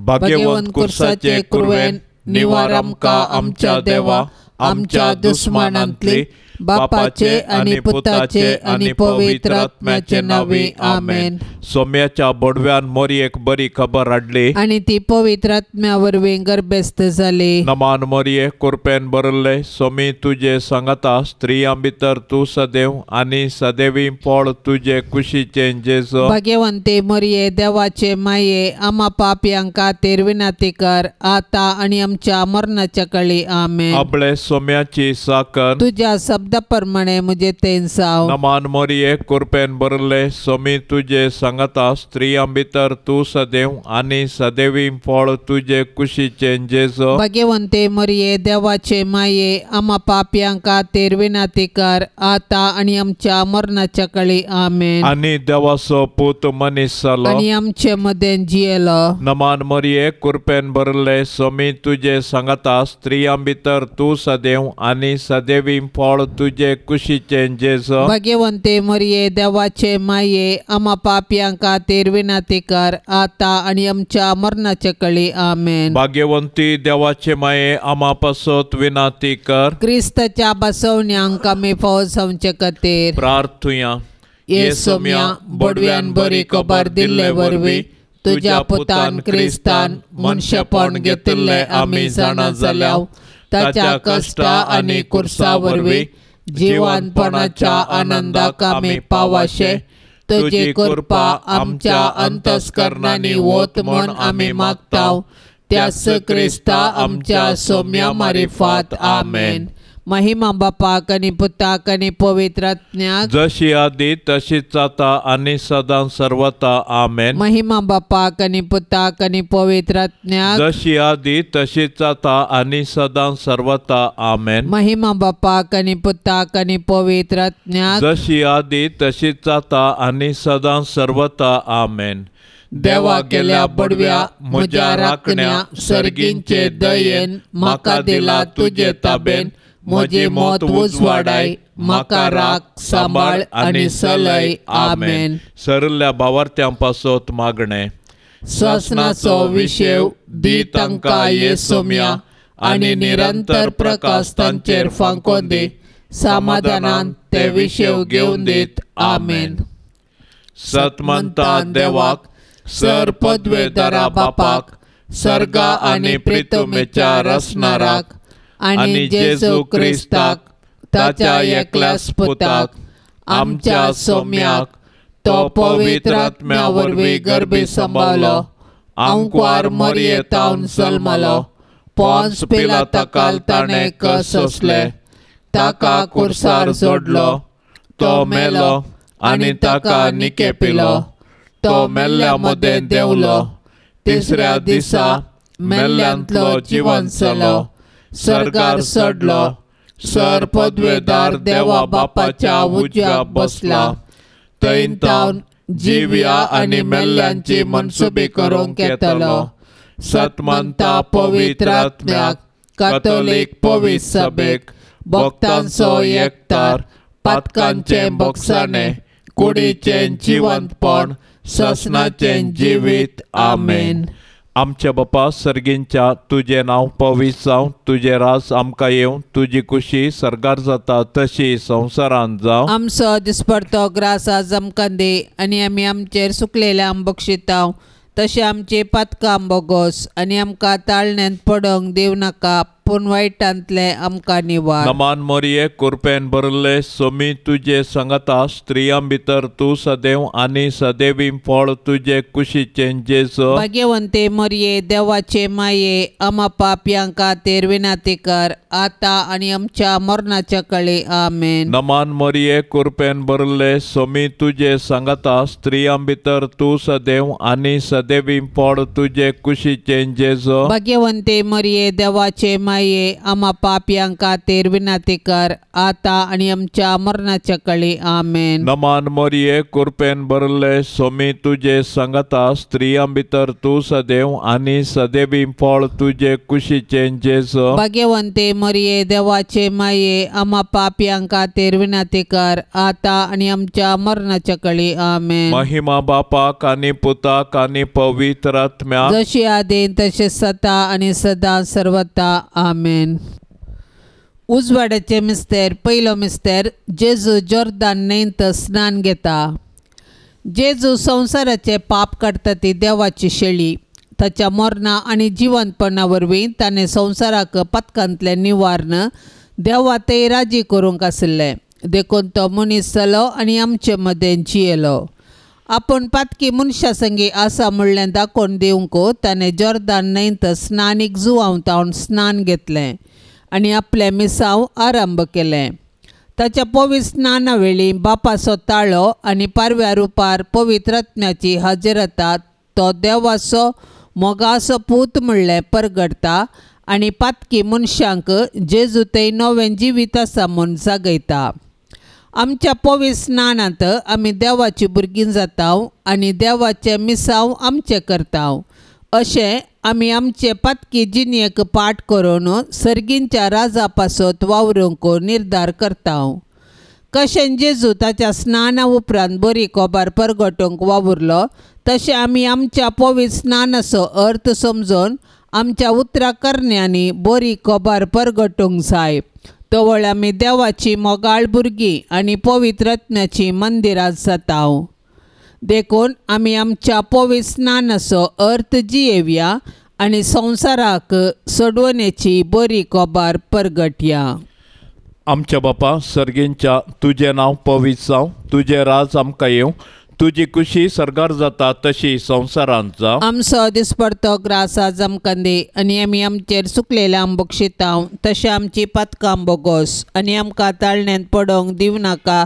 भाग्यवंत कुर्साचे कुरवेन निवार आमकां आमच्या देवा आमच्या दुस्मानांतली बापाचे आनी पुताचे आनी पवित्र आत्म्याचे नांवे आमेन. सोम्याच्या बोडव्यान मोरयेक बरी खबर हाडली आनी ती पवित्र आत्म्या वरवीं गर्भस्थ जाली. नमान मोरये कुरपेन भरिल्ले सोमी तुजे सांगाता स्त्रियां भितर तूं सदैव आनी सदैवी फळ तुजे कुशीचें जेजू. भाग्यवंते मोरये देवाचे माये आमा पापयां खातीर विनंती कर आतां आनी आमच्या मरणाच्या काळी आमेन. आपले सोम्याची साकर तुज्या शब्दा प्रमाणे म्हजे तेंसाव. नमान मोरये कुरपेन भरिल्ले सोमी तुजे सांगाता स्त्रियां भितर तूं सदैव आनी सदैवी फळ तुजे कुशीचें जेजू. भाग्यवंते मोरये देवाचे माये आमा पापयां खातीर विनंती कर आतां आनी आमच्या मरणाच्या काळी आमेन. आनी देवाचो पूत मनीस जालो आनी आमचे मदें जियेलो. नमान मोरये कुरपेन भरिल्ले सोमी तुजे सांगाता स्त्रियां भितर तूं सदैव आनी सदैवी फळ तुजे कुशीचें जेजू. भाग्यवंते मोरये देवाचे माये आमा पापयां खातीर विनंती कर आतां आनी आमच्या मरणाच्या काळी आमेन. भाग्यवंती देवाचे माये आमा पासत विनंती कर. क्रिस्ताच्या बसवण्यांक आमी फावो जावचे खातीर प्रार्थुया. ये सोम्या बोडव्यान बरी खबर दिल्ले वरवीं तुज्या पुतान क्रिस्तान मनशेपण घेतिल्लें आमी जाणा जाल्या. ताच्या कश्टा आनी कुर्सा वरवीं जिवनपणाच्या आनंदाक आमी पावाशे तुजी कृपा आमच्या अंतस्करणांनी वत म्हूण आमी मागता. त्याच क्रिस्ता आमच्या सोम्या मारिफात आमेन. महिमा बापाक आनी पुताक आनी पवित्र आत्म्याक जशी आदी तशीच आता आनी सदां सर्वता आमेन. महिमा बापाक आनी पुताक आनी पवित्र आत्म्याक जशी आदी तशीच आता आनी सदां सर्वता आमेन. महिमा बापाक आनी पुताक आनी पवित्र आत्म्याक जशी आदी तशीच आता आनी सदां सर्वता आमेन. देवा गेल्या बडव्या म्हज्या राखण्या सर्गींचे दयेन म्हाका दिला तुजे ताबेन. म्हजी मत उजवाडाय म्हाका राख सांबाळ आनी सलय आमेन. सरल्या भावार्थ्यां पासत मागणें. श्वासनाचो विशेव दी तांकां ये सोम्या आनी निरंतर प्रकाश तांचेर फांकोन दी. समाधानान ते विशेव घेवन दीत आमेन. सतमंता देवाक सर पदवेदारा बापाक सर्गा आनी प्रितमेच्या रसणाराक आनी जेजू क्रिस्ताक ताच्या एकल्याच पुताक आमच्या सोम्याक तो पवित्र आत्म्या वरवीं गर्भी सांबाळलो. आंकवार मरये तावन जल्मलो. पोन्स पिलाता ताणें कस सोंसले. ताका कुर्सार जोडलो. तो मेलो आनी ताका निकेपिलो. तो मेल्ल्या मदें देंवलो. तिसऱ्या दिसा मेल्ल्यांतलो जिवन जालो. सर्गार चडलो. सर पदवेदार देवा बापाच्या उजव्याक बसला. थंय तावन जिव्या आनी मेल्ल्यांची मनसुबी करूंक येतलो. सतमंता पवित्र आत्म्याक कातोलीक पवित्र सभेक भक्तांचो एकतार पातकांचें भोगसाणें कुडीचें जिवंतपण ससनाचें जिवीत आमेन. आमच्या बापा सर्गींच्या तुजें नांव पवित्र जावं, तुजें राज आमकां येवं, तुजी कुशी सर्गार जाता तशी संवसारांत जावं. आमचो दिसपडतो ग्रास आज आमकां दी आनी आमी आमचेर सुकलेल्या बक्षितांव तशें आमची पातकां बोगोस आनी आमकां ताळण्यांत पडोंक दिवं नाका पूण वायटांतलें आमकां निवार. नमान मोरये कुरपेन भरिल्ले सोमी तुजे सांगाता स्त्रियां भितर तूं सदैव आनी सदैवी फळ तुजे कुशीचें जेजू. भाग्यवंते मोरये देवाचे माये आमा पापयां खातीर विनंती कर आतां आनी आमच्या मरणाच्या काळी आमेन. नमान मोरये कुरपेन भरिल्ले सोमी तुजे सांगाता स्त्रियां भितर तूं सदैव आनी सदैवी फळ तुजे कुशीचें जेजू. भाग्यवंते मोरये देवाचे माये आमा पापयां खातीर विनंती कर आतां आनी आमच्या मरणाच्या कळी आमेन। नमान मोरये कृपेन भरले सोमी तुजे सांगाता स्त्रियां भितर तूं सदैव आनी सदैवी फळ तुजे कुशीचें जेजू। भाग्यवंते मरिये देवाचे माये आमा पापयां खातीर विनंती कर आतां आनी आमच्या मरणाच्या कळी आमेन। महिमा बापाक आनी पुताक आनी पवित्र आत्म्याक जशी आदीन तशें सदा आनी सदा सर्वता आमेन। उजवाडाचे मिस्तेर पयलो मिस्तेर जेजू जोर्दान न्हंयत स्नान घेता। जेजू संवसाराचे पाप काडटा ती देवाची शेळी। ताच्या मरणा आनी जिवंतपणा वरवीं ताणें संवसाराक पथकांतलें निवारण देवा ते राजी करूंक आशिल्लें देखून तो मनीस जालो आनी आमचे मदें जियेलो। आपूण पातकी मनशा संगी आसा म्हणलें दाखोवन दिवंक ताणें जोर्दान न्हंयत स्नानीक जुवांव स्नान घेतलें आनी आपलें मिसांव आरंभ केलें। ताच्या पवित्र स्नाना वेळी बापाचो ताळो आनी पारव्या रुपार पवित्र आत्म्याची हाजेरता तो देवाचो मोगाचो पूत म्हणलें परगडटा आनी पातकी मनशांक जेजू थंय नवें जिवीत आसा म्हूण जागयता। आमच्या पवित्र स्नानांत आमी देवाची भुरगीं जाता आनी देवाचें मिसांव आमचें करता। अशें आमी आमचे पातकी जिणेक पाठ करून सर्गींच्या राजा पासत वावरूंक निर्धार करता। कशें जेजू ताच्या स्नाना उपरांत बरी कोबार परगटूंक वावुरलो तशें आमी आमच्या पवित्र स्नानाचो अर्थ समजून आमच्या उतरां करण्यांनी बरी कोबार परगटूंक जाय। तवळ आमी देवाची मोगाळ भुरगीं आनी पवित्र आत्म्याची मंदिरां जाता। देखून आमी आमच्या पवित्र स्नानाचो अर्थ जियेवया आनी संवसाराक सोडवणेची बरी कोबार परगटया। आमच्या बापा सर्गींच्या तुजें नांव पवित्र जावं, तुजें राज आमकां येवं, तुजी कुशी सर्गार जाता तशी संवसारांत जावं। आमचो दिसपडतो ग्रास आज आमकां दी आनी आमी आमचेर चुकलेल्या आम बक्षितांव तशें आमची पातकां बोगोस आनी आमकां ताळण्यांत पडोवंक दिवं नाका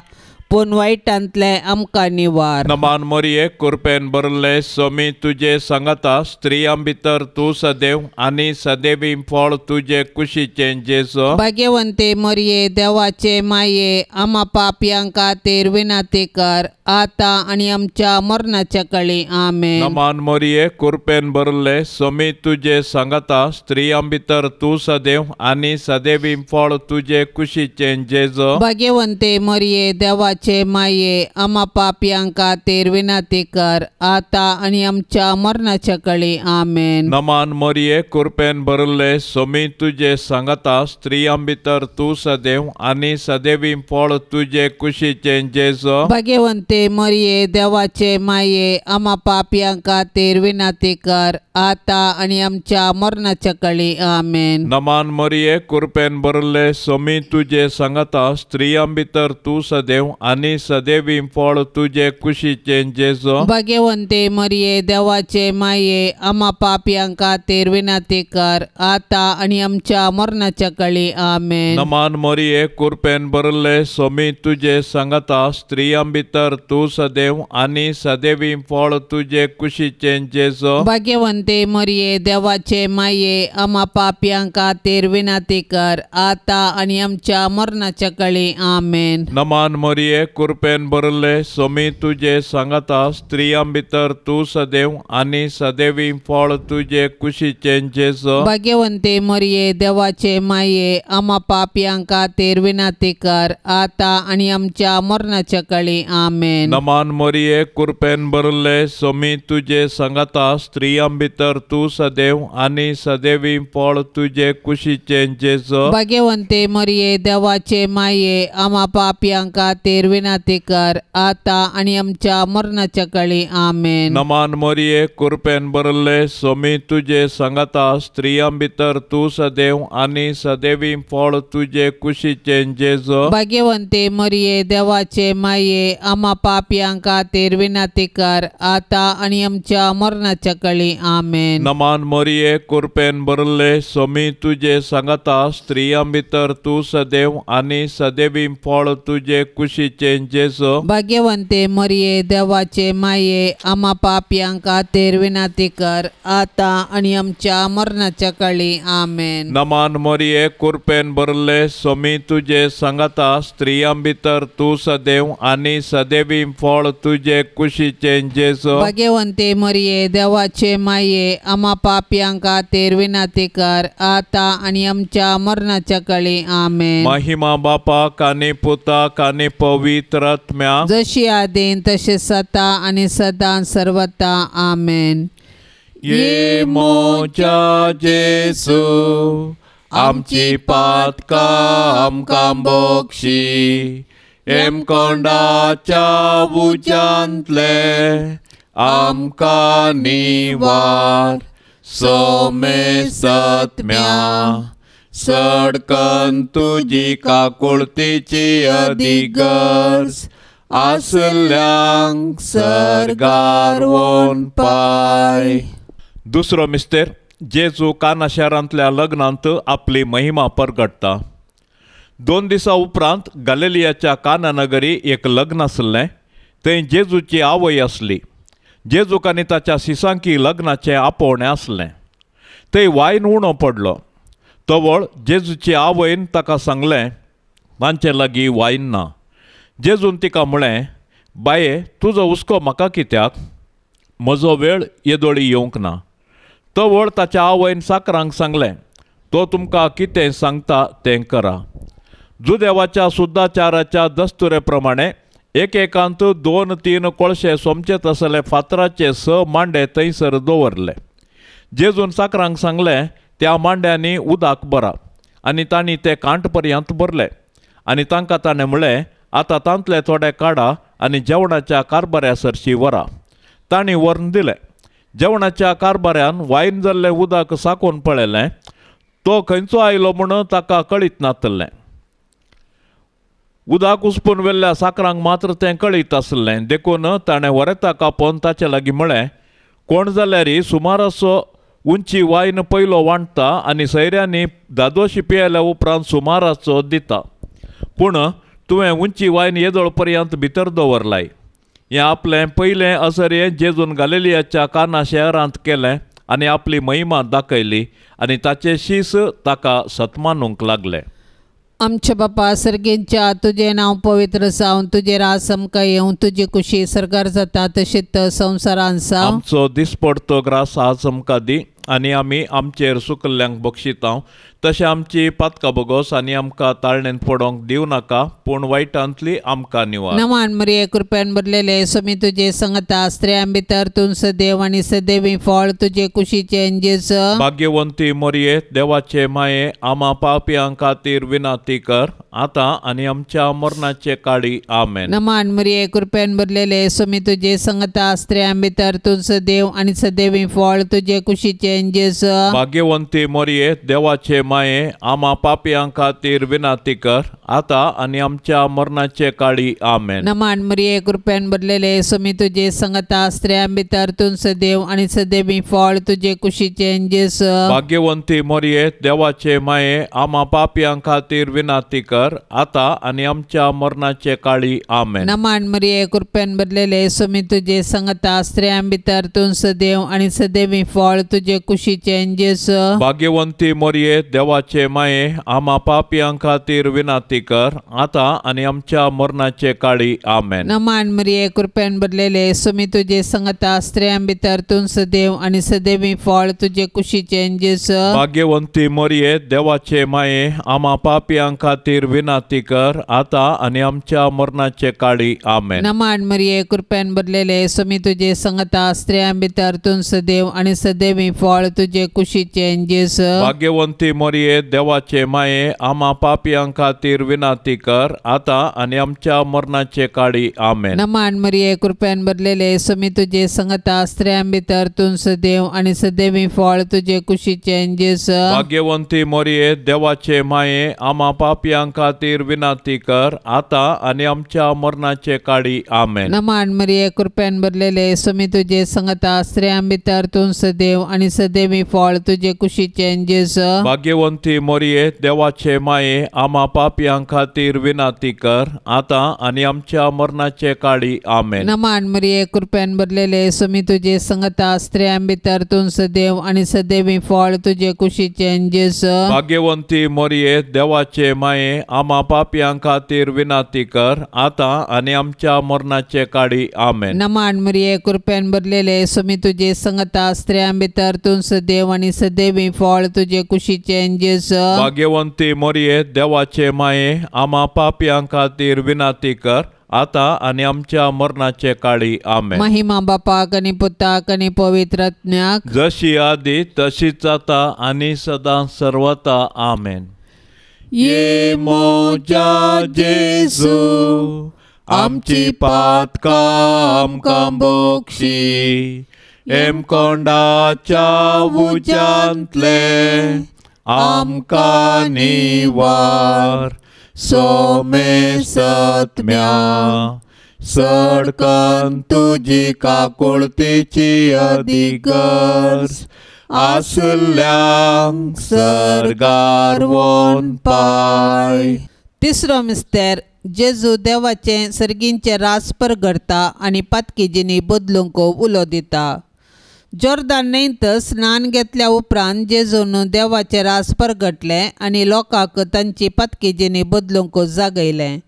पूण वायटांतलें आमकां निवार। नमान मोरये कृपेन भरले सोमी तुजे सांगाता स्त्रियां भितर तूं सदैव आनी सदैवी फळ तुजे कुशीचें जेजू। भाग्यवंते मरिये देवाचे माये आमा पापयां खातीर विनंती कर आतां आनी आमच्या मरणाच्या कळी आमेन। नमान मोरये कृपेन भरले सोमी तुजे सांगाता स्त्रियां भितर तूं सदैव आनी सदैवी फळ तुजे कुशीचें जेजू। भाग्यवंते मरिये देवाचे माये आमा पापयां खातीर विनंती कर आतां आनी आमच्या मरणाच्या कळी आमेन। नमान मोरये कृपेन भरले सोमी तुजे सांगाता स्त्रियां भितर तूं सदैव आनी सदैवी फळ तुजे कुशीचें जेजू। भाग्यवंते मरिये देवाचे माये आमा पापयां खातीर विनंती कर आतां आनी आमच्या मरणाच्या कळी आमेन। नमान मोरये कृपेन भरले सोमी तुजे सांगाता स्त्रियां भितर तूं सदैव आनी सदैवी फळ तुजे कुशीचें जेजू। भाग्यवंते मरिये देवाचे माये आमा पापयां खातीर विनंती कर आतां आनी आमच्या मरणाच्या कळी आमेन। नमान मोरये कृपेन भरले सोमी तुजे सांगाता स्त्रियां भितर तूं सदैव आनी सदैवी फळ तुजे कुशीचें जेजू। भाग्यवंते मरिये देवाचे माये आमा पापयां खातीर विनंती कर आतां आनी आमच्या मरणाच्या कळी आमेन। नमान मोरये कृपेन भरले सोमी तुजे सांगाता स्त्रियां भितर तूं सदैव आनी सदैवी फळ तुजे कुशीचें जेजू। भाग्यवंते मरिये देवाचे माये आमा पापयां खातीर विनंती कर आतां आनी आमच्या मरणाच्या कळी आमेन। नमान मोरये कृपेन भरले सोमी तुजे सांगाता स्त्रियां भितर तूं सदैव आनी सदैवी फळ तुजे कुशीचें जेजू। भाग्यवंते मरिये देवाचे माये आमा पापयां खातीर विनंती कर आतां आनी आमच्या मरणाच्या कळी आमेन। नमान मोरये कृपेन भरले सोमी तुजे सांगाता स्त्रियां भितर तूं सदैव आनी सदैवी फळ तुजे कुशीचें जेजू। भाग्यवंते मरिये देवाचे माये आमा पापयां खातीर विनंती कर आतां आनी आमच्या मरणाच्या कळी आमेन। नमान मरिये कुरपेन भरले सोमी तुजे सांगाता स्त्रियां भितर तूं सदैव आनी सदैवी फळ तुजे कुशीचें जेजू। भाग्यवंते मरिये देवाचे माये आमा पापयां खातीर विनंती कर आतां आनी आमच्या मरणाच्या काळी आमेन। नमान मरिये कुरपेन भरले सोमी तुजे सांगाता स्त्रियां भितर तूं सदैव आनी सदैवी फळ तुजे कुशीचें जेजू। भाग्यवंते मरिये देवाचे माये आमा पापयां खातीर विनंती कर आतां आनी आमच्या मरणाच्या काळी आमेन। महिमा बापाक आनी पुताक आनी पवित्र आत्म्याक जशी आदीन तशें सता आनी सदां सर्वता आमेन। ये मोजा जेसू आमची पातकां आमकां बक्षी हेमकोंडाच्या उज्यांतले आमकां निवार सोमेसत्म्या सडकन तुजी काकुळतीची अधिगर्ज आसल्यांक सर्गार वोन पाय। दुसरो मिस्तेर जेजू काना शारांतल्या लग्नांत आपली महिमा परगटता। 2 दिसां उपरांत गालिलियाच्या काना नगरी एक लग्न आसलें। थंय जेजूची आवय आसली। जेजूक आनी ताच्या सिसांकी लग्नाचें आपोवणें आसलें। थंय वायन उणो पडलो। तवळ जेजूची आवयन ताका सांगलें तांचे लागीं वायन ना। जेजून तिका म्हळें बाये तुजो हुस्को म्हाका कित्याक, म्हजो वेळ येदोळी येवंक ना। तवळ ताच्या आवयन साकरांक सांगलें तो तुमकां कितें सांगता तें करा। जुदेवाच्या सुद्दाचाराच्या दस्तुरे प्रमाणे एकेकांत 2-3 कोळशे सोमचे तसले फातराचे 6 मांडे थंयसर दवरले। जेजून साकरांक सांगलें त्या मांड्यांनी उदक भरा आनी तांणी ते कांठ पर्यंत भरले आनी तांकां ताणें म्हळें आतां तांतले थोडे काडा आनी जेवणाच्या कारबाऱ्या सरशी व्हरा। तांणी व्हरून दिलें। जेवणाच्या कारबाऱ्यान वायन जाल्लें उदक साकोवन पळयलें। तो खंयचो आयलो म्हूण ताका कळीत नातलें। उदक उसपून व्हेल्ल्या साकरांक मात्र तें कळीत आसलें। देखून ताणें व्हरेताक आपोवन ताचे लागीं म्हळें कोण जाल्यार सुमाराचो उंची वायन पयलो वांटता आनी सैऱ्यांनी दादोशी पियेल्या उपरांत सुमाराचो दिता, पूण तुवें उंची वायन येदोळ पर्यंत भितर दवरलाय। हें आपलें पयलें असर जेजून गालिलियाच्या काना शहरांत केलें आनी आपली महिमा दाखयली आनी ताचे शीस ताका सत्मानूंक लागले। आमच्या बापा सर्गेंच्या तुजें नांव पवित्र जावं, तुजें राज आमकां येवं, तुजी कुशी सरकार जाता तशीच संवसारांत जावं। आमचो दिसपडतो ग्रास आज आमकां दी आनी आमी आमचेर सुकल्ल्यांक बक्षितांव तशें आमची पातकां बोगोस आनी आमकां ताळणेंत पडोंक दिवं नाका, पूण वायटांतली आमकां निवार। नमान मरिये कृपेन भरलेले स्वामी तुजे संगता स्त्रियां भितर तूं सदैव आनी सदैवी फळ तुजे कुशीचें जेजू। भाग्यवंती मरिये देवाचे माये आमा पापयां खातीर विनंती कर आतां आनी आमच्या मरणाचे काळी आमेन। नमान मरिये कृपेन भरलेले स्वामी तुजे संगता स्त्रियां भितर तूं सदैव आनी सदैवी फळ तुजे कुशीचें जेजू। भाग्यवंती मरिये देवाचे माये आमा पापयां खातीर विनंती कर आतां आनी आमच्या मरणाचे काळी आमेन। नमान मरिये कृपेन भरलेले स्वामी तुजे संगता स्त्रियां भितर तूं सदैव आनी सदैवी फळ तुजे कुशीचें जेजू। भाग्यवंती मरिये देवाचे माये आमा पापयां खातीर विनंती कर आतां आनी आमच्या मरणाचे काळी आमेन। नमान मरिये कृपेन भरलेले स्वामी तुजे संगता स्त्रियां भितर तूं सदैव आनी सदैवी फळ तुजे कुशीचें जेजू। भाग्यवंती मरिये देवाचे माये आमा पापयां खातीर विनंती कर आतां आनी आमच्या मरणाचे काळी आमेन। नमान मरिये कृपेन भरलेले स्वामी तुजे संगता स्त्रियां भितर तूं सदैव आनी सदैवी फळ तुजे कुशीचें जेजू। भाग्यवंती मरिये देवाचे माये आमा पापयां खातीर विनंती कर आतां आनी आमच्या मरणाचे काळी आमेन। नमान मरिये कृपेन भरलेले स्वामी तुजे संगता स्त्रियां भितर तूं सदैव आनी सदैवी फळ फळ तुजे कुशीचें जेजू. भाग्यवंती मरिये देवाचे माये, आमा पापयां खातीर विनंती कर आतां आनी आमच्या मरणाचे काळी. आमेन. नमन मरिये, कृपेन भरलेले, स्वामी तुजे संगता, स्त्रियां भितर तूं सदैव आनी सदैवी फळ तुजे कुशीचें जेजू. भाग्यवंती मरिये देवाचे माये, आमा पापयां खातीर विनंती कर आतां आनी आमच्या मरणाचे काळी. आमेन. नमन मरिये, कृपेन भरलेले, स्वामी तुजे संगता, स्त्रियां भितर तूं सदैव आनी सदैवी फळ तुजे कुशीचें जेजू. भाग्यवंती मरिये देवाचे माये, आमा पापयां खातीर विनंती कर आतां आनी आमच्या मरणाचे काळी. आमेन. नमन मरिये, कृपेन भरलेले, स्वामी तुजे संगता, स्त्रियां भितर तूं सदैव आनी सदैवी फळ तुजे कुशीचें जेजू. भाग्यवंती मरिये देवाचे माये, आमा पापयां खातीर विनंती कर आतां आनी आमच्या मरणाचे काळी. आमेन. नमन मरिये, कृपेन भरलेले, स्वामी तुजे संगता, स्त्रियां भितर तूं सदैव आनी सदैवी फळ तुजे कुशीचें जेजू. भाग्यवंती मरिये देवाचे माये, आमा पापयां खातीर विनंती कर आतां आनी आमच्या मरणाचे काळी. आमेन. महिमा बापाक आनी पुताक आनी पवित्र आत्म्याक, जशी आदी तशीच आतां आनी सदां सर्वता. आमेन. ये मोजा जेजू, आमची पातकां आमकां बक्षी, हेमकोंडाच्या उज्यांतले आमकां निवार, सोमे सत्म्या सडकन तुजी काकुळतीची अधिगर्ज आसल्यांक सर्गार वोन पाय. तिसरो मिस्तेर, जेजू देवाचें सर्गींचें रास परगडता आनी पातकीजींनी बदलूंक उलो दिता. जोर्दान न्हंयत स्नान घेतल्या उपरांत जेजून देवाचें रास परगटलें आनी लोकांक तांची पातकीजींनी बदलूंक जागयलें.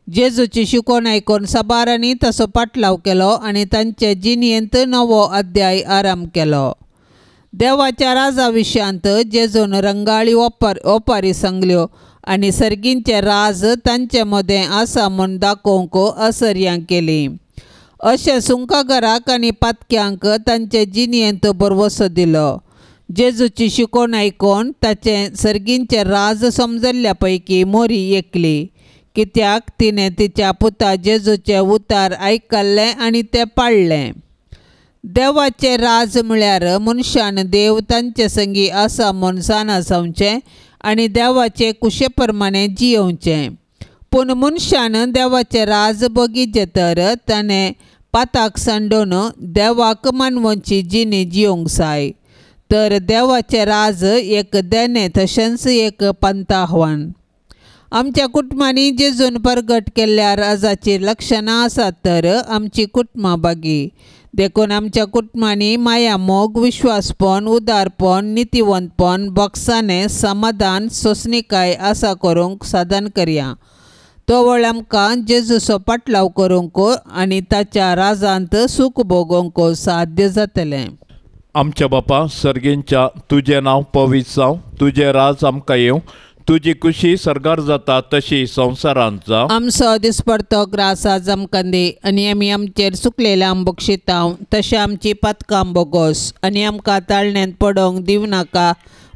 जेजूची शिकवण आयकून साबारांनी ताचो पाटलाव केलो आनी तांचे जिणेंत नवो अध्याय आरंभ केलो. देवाच्या राजा विशयांत जेजून रंगाळी ओपारी सांगल्यो आनी सर्गींचें राज तांचे मदें आसा म्हूण दाखोवंक असर्यां केली. अशें सुंकाघराक आनी पातक्यांक तांचे जिणेंत भरवसो दिलो. जेजूची शिकवण आयकून ताचें सर्गींचें राज समजल्ल्या पैकी मोरी एकली, कित्याक तिणें तिच्या पुता जेजूचें उतार आयकल्लें आनी तें पाळ्ळें. देवाचें राज म्हळ्यार मनशान देव तांचे संगी आसा म्हूण जाणा जावचें आनी देवाचे कुशे प्रमाणे जियोवचें. पूण मनशान देवाचें राज बगीचें तर ताणें पाताक सांडून देवाक मानवची जिणी जियोंक जाय. तर देवाचें राज एक देणें तशेंच एक पंताहवान. आमच्या कुटुंबांनी जेजून परगट केल्ल्या राजाचीं लक्षणां आसात तर आमची कुटुंबां बागी. देखून आमच्या कुटुंबांनी माया, मोग, विश्वासपण, उदारपण, नितीवंतपण, बक्षाणें, समाधान, सोंसणीकाय आसा करूंक साधन करया. तवळ आमकां जेजूचो पाटलाव करूंक आनी ताच्या राजांत सूख भोगोवंक साध्य जातलें. आमच्या बापा सर्गींच्या, तुजें नांव पवित्र जावं, तुजें राज आमकां येवं, तुजी कुशी सर्गार जाता तशी संवसारांत जावं. आमचो दिसपडतो ग्रास आज आमकां दी आनी आमी आमचेर चुकलेल्या आम बक्षितांव तशें आमची पातकां बोगोस आनी आमकां ताळण्यांत पडोवंक दिवं नाका,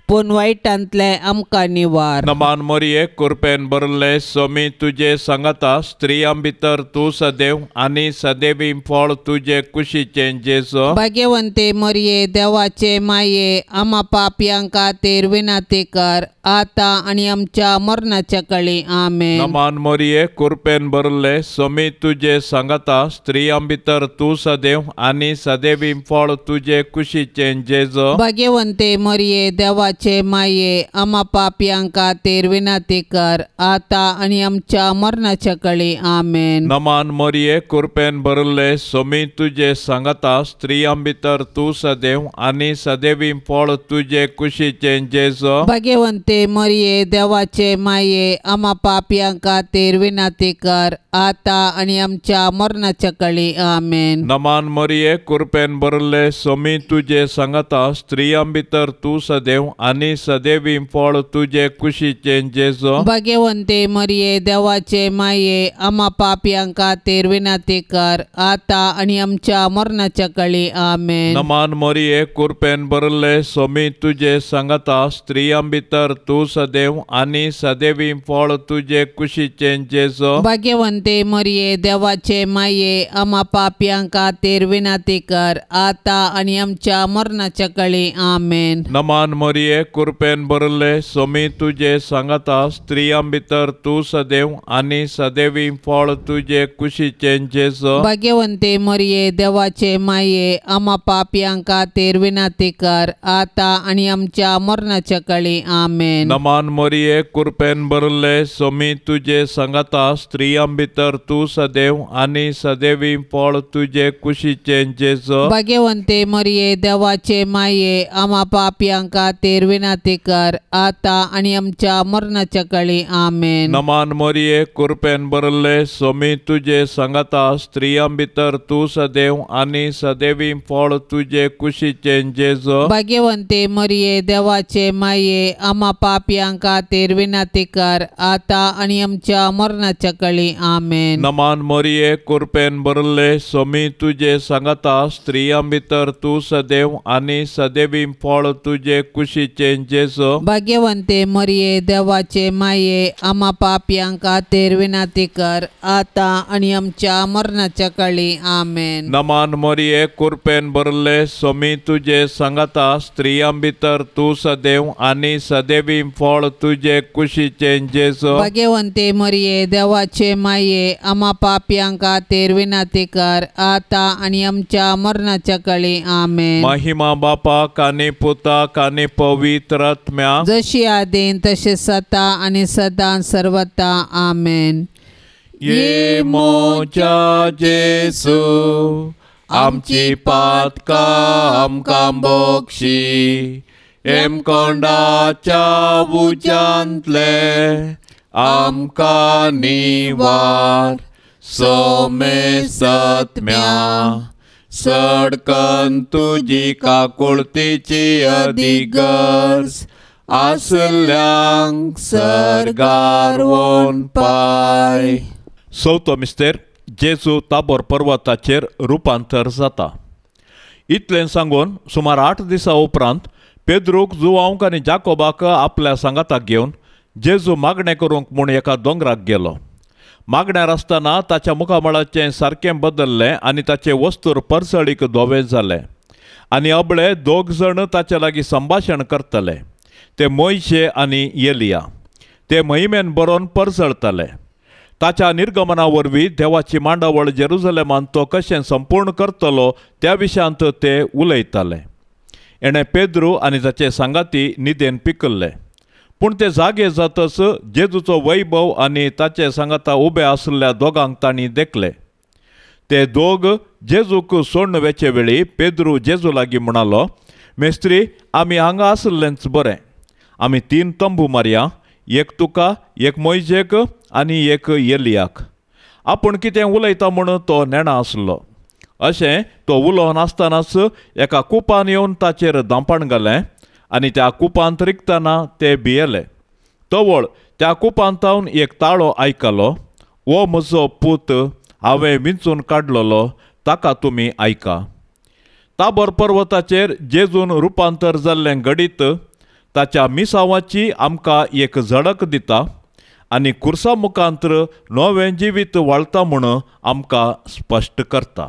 पूण वायटांतलें आमकां निवार. नमान मरिये, कृपेन भरले, स्वामी तुजे सांगाता, स्त्रियां भितर तूं सदैव आनी सदैवी फळ तुजे कुशीचें जेजू. भाग्यवंते मरिये, देवाचे माये, आमा पापयां खातीर विनंती कर आतां आनी आमच्या मरणाच्या काळी. आमेन. नमान मरिये, कृपेन भरले, स्वामी तुजे सांगाता, स्त्रियां भितर तूं सदैव आनी सदैवी फळ तुजे कुशीचें जेजू. भाग्यवंते मरिये, देवाचे माये, आमा पापयां खातीर विनंती कर आतां आनी आमच्या मरणाच्या काळी. आमेन. नमान मरिये, कृपेन भरले, स्वामी तुजे सांगाता, स्त्रियां भितर तूं सदैव आनी सदैवी फळ तुजे कुशीचें जेजू. भाग्यवंते मरिये, देवाचे माये, आमा पापयां खातीर विनंती कर आतां आनी आमच्या मरणाच्या काळी. आमेन. नमान मरिये, कृपेन भरले, स्वामी तुजे सांगाता, स्त्रियां भितर तूं सदैव आनी सदैवी फळ तुजे कुशीचें जेजू। भाग्यवंते मरिये देवाचे माये आमा पापयां खातीर विनंती कर आता आनी आमच्या मरणाच्या काळी। आमेन। नमान मरिये कृपेन भरले स्वामी तुजे सांगाता स्त्रियां भितर तूं सदैव आनी सदैवी फळ तुजे कुशीचें जेजू। भाग्यवंते मरिये देवाचे माये आमा पापयां खातीर विनंती कर आता आनी आमच्या मरणाच्या काळी। आमेन। नमान मरिये कृपेन भरले स्वामी तुजे सांगाता स्त्रियां भितर तूं सदैव आनी सदैवी फळ तुजे कुशीचें जेजू। भाग्यवंते मरिये देवाचे माये आमा पापयां खातीर विनंती कर आता आनी आमच्या मरणाच्या काळी। आमेन। नमान मरिये कृपेन भरले स्वामी तुजे सांगाता स्त्रियां भितर तूं सदैव आनी सदैवी फळ तुजे कुशीचें जेजू। भाग्यवंते मरिये देवाचे माये आमा पापयां खातीर विनंती कर आता आनी आमच्या मरणाच्या काळी। आमेन। नमान मरिये कृपेन भरले स्वामी तुजे सांगाता स्त्रियां भितर तूं सदैव आनी सदैवी फळ तुजे कुशीचें जेजू। भाग्यवंते मरिये देवाचे माये आमा पापयां खातीर विनंती कर आता आनी आमच्या मरणाच्या काळी। आमेन। नमान मरिये कृपेन भरले स्वामी तुजे सांगाता स्त्रियां भितर तूं सदैव आनी सदैवी फळ तुजे कुशीचें जेजू। भाग्यवंते मरिये देवाचे माये आमा पापयां खातीर विनंती कर आता आनी आमच्या मरणाच्या काळी। आमेन। नमान मरिये कृपेन भरले स्वामी तुजे सांगाता स्त्रियां भितर तूं सदैव आनी सदैवी फळ तुजे कुशीचें जेजू। भाग्यवंते मरिये देवाचे माये आमा पापयां खातीर विनंती कर आता आनी आमच्या मरणाच्या काळी। आमेन। महिमा बापाक आनी पुताक आनी पवित्र आत्म्याक, जशी आदीन तशी सता आनी सदां सर्वता। आमेन। ये मोजा जेसू आमची पातकां आमकां बक्षी हेमकोंडाच्या उज्यांतले आमकां निवार सोमेसत्म्या सडकन तुजी काकुळतीची अधिगर्ज आसल्यांक सर्गार वोन पाय। चवथो मिस्तेर जेजू ताबोर पर्वताचेर रुपांतर जाता। इतलें सांगून सुमार 8 दिसां उपरांत पेद्रूक जुवांक आनी जाकोबाक आपल्या सांगाताक घेवन जेजू मागणें करूंक म्हूण एका दोंगराक गेलो। मागण्यार आसतना ताच्या मुखामळाचें सारकें बदल्लें आनी ताचे वस्तूर परसळीक धवे जाले आनी अबळे दोग जाण ताच्या लागीं संभाशण करतले। ते मोयशे आनी एलिया ते महिमेन बरोवन परसळतले। ताच्या निर्गमना वरवीं देवाची मांडावळ जेरुजलेमान तो कशें संपूर्ण करतलो त्या विशयांत ते उलयताले। एणें पेद्रू आनी ताचे सांगाती निदेन पिकल्ले, पूण ते जागे जातच जेजूचो वैभव आनी ताचे सांगाता उबे आशिल्ल्या दोगांक तांणी देखले। ते दोग जेजूक सोडून वेचे वेळी पेद्रू जेजू लागीं म्हणालो, मेस्त्री आमी हांगा आशिल्लेंच बरें, आमी 3 तंबू मारया, एक तुका, एक मोयजेक आनी एक एलियाक। आपूण कितें उलयता म्हूण तो नेणा आसलो। अशें तो उलोवन आसतनाच एका कुपान येवन ताचेर दांपण घालें आनी त्या कुपांत रिगतना ते भियेले। तवळ त्या कुपांतावन एक ताळो आयकलो, हो म्हजो पूत हांवें विंचून काडलेलो, ताका तुमी आयका। ताबोर पर्वताचेर जेजून रुपांतर जाल्लें घडीत ताच्या मिसावाची आमकां एक झडक दिता आनी कुर्सा मुखांतर नवें जिवीत वाळता म्हूण आमकां स्पश्ट करता।